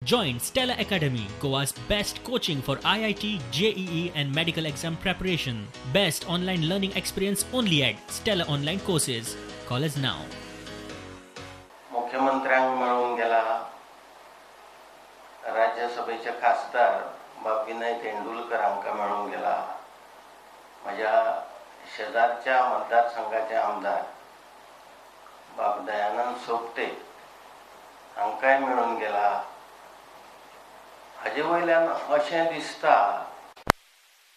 Join Stella Academy, Goa's best coaching for IIT, JEE and medical exam preparation. Best online learning experience only at Stella Online Courses. Call us now. मुख्यमंत्र्यांक मेळून गेला, राज्यसभेचे खासदार बाब विनय तेंडुलकर हांकां मेळून गेला, म्हज्या शेजारच्या मतदारसंघाचे आमदार बाब दयानंद सोपटे हांकांय मेळून गेला. हाजे वयल्यान अशें दिसता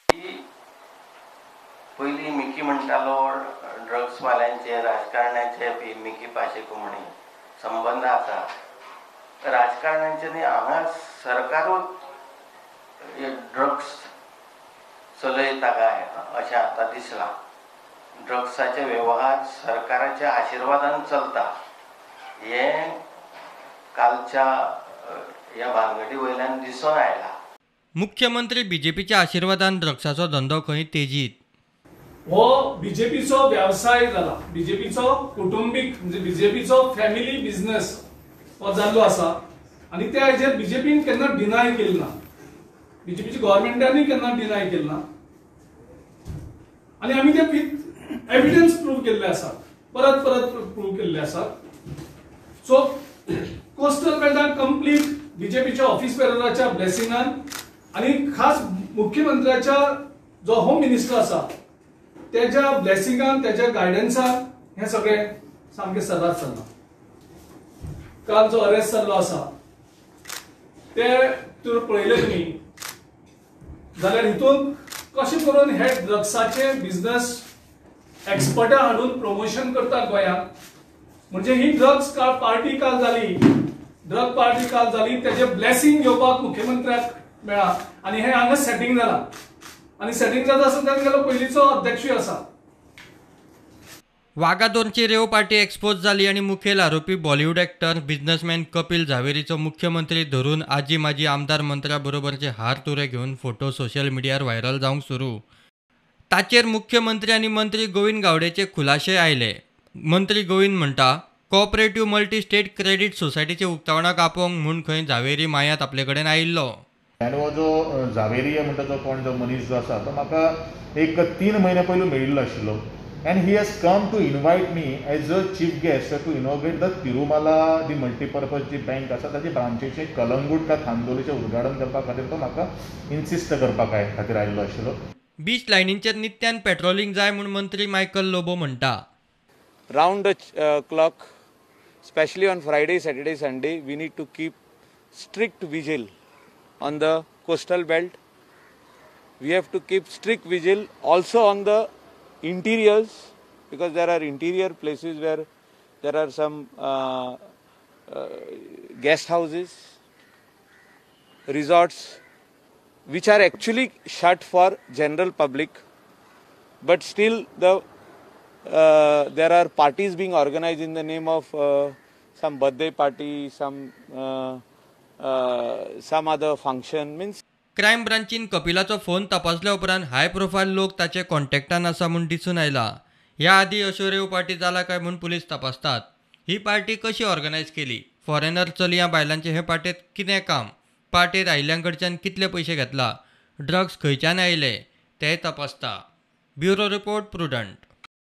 की पयलीं मिकी म्हणटालो ड्रग्सवाल्यांचे राजकारण्याचे बी मिकी पाशेको म्हणी संबंद आसा. राजकारण्यांचे न्ही, हांगा सरकारूच ड्रग्स चलयता काय अशें आतां दिसलां. ड्रग्साचे वेव्हार सरकाराच्या आशिर्वादान चलता हें कालच्या ह्या भानगडी वयल्यान दिसून आयला. मुख्यमंत्री बीजेपीच्या आशिर्वादान ड्रग्साचो धंदो खंय तेजीत. हो बीजेपीचो व्यवसाय जाला, बीजेपीचो कुटुंबीक म्हणजे बीजेपीचो फॅमिली बिझनेस हो जाल्लो आसा आनी त्या हेजेर बीजेपीन केन्ना डिनाय केली ना, बीजेपीच्या गव्हर्मेंटानूय केन्ना डिनाय केली ना आनी आमी ते विथ एविडन्स प्रूव केल्ले आसात, परत परत प्रूव केल्ले आसात. सो कोस्टल बेल्टान कंप्लीट बीजेपीच्या ऑफिस बेरराच्या ब्लेसिंगान आनी खास मुख्यमंत्र्याच्या जो होम मिनिस्टर आसा तेच्या ब्लेसिंगान, तेच्या गायडन्सान हें सगळें सामकें सदांच चल्लां. काल जो अरेस्ट जाल्लो आसा ते तुवें पळयलें तुमी जाल्यार हितून कशें करून हे ड्रग्साचे बिझनस एक्सपर्टां हाडून प्रमोशन करतात गोंयांत. म्हणजे ही ड्रग्स पार्टी काल जाली, ड्रग पार्टी काल जाली, तेजे ब्लेसिंग घेवपाक मुख्यमंत्र्याक मेळ्ळा आनी हें हांगा सेटिंग जालां आनी सेटिंग जाता आसतना तांगेलो पयलींचो अध्यक्षूय आसा. वागातोरची रेव पार्टी एक्सपोज जाली आनी मुखेल आरोपी बॉलिवूड एक्टर बिझनेसमॅन कपिल झावेरीचो मुख्यमंत्री धरून आजी माजी आमदार मंत्र्या बरोबरचे हार तुरे घेवन फोटो सोशल मिडियार व्हायरल जावंक सुरू. ताचेर मुख्यमंत्री आनी मंत्री गोविंद गावडेचे खुलाशे आयले. मंत्री गोविंद म्हणटा, कोऑपरेटिव्ह मल्टी स्टेट क्रेडीट सोसायटीचे उक्तावणाक आपोवंक म्हूण खंय झावेरी मायांत आपले कडेन आयिल्लो. आनी हो जो झावेरी म्हणटा तो कोण जो मनीस जो आसा तो म्हाका एक 3 म्हयने पयलू मेळिल्लो आशिल्लो and he has come to invite me as a chief guest to inaugurate the Tirumala the multipurpose ji bank आसा ताची ब्रांचीचें कलंगूट का खांदोलीचें उद्घाटन करपा खातीर तो म्हाका इन्सिस्ट करपा खातीर आयिल्लो आशिल्लो. बीच लायनींचेर नित्यान पेट्रोलिंग जाय म्हूण मंत्री मायकल लोबो म्हणटा. Round the clock, specially on Friday, Saturday, Sunday, we need to keep strict vigil on the coastal belt. We have to keep strict vigil also on the interiors, because there are interior places where there are some guest houses, resorts, which are actually shut for general public, but still there are parties being organized in the name of some birthday party, some other function. Means crime ब्रांचीन कपिलाचो phone तपासल्या उपरांत हाय profile लोक ताचे कॉन्टॅक्टान आसा म्हूण दिसून आयला. ह्या आदी अश्यो रेव पार्टी जाला काय म्हूण पुलीस तपासतात. ही पार्टी कशी ऑर्गनायज केली, फॉरेनर चलयां बायलांचे हे पार्टेंत कितें काम, पार्टेंत आयिल्ल्यां कडच्यान कितले पयशे घेतला, ड्रग्स खंयच्यान आयले तेय तपासता. Bureau report, Prudent.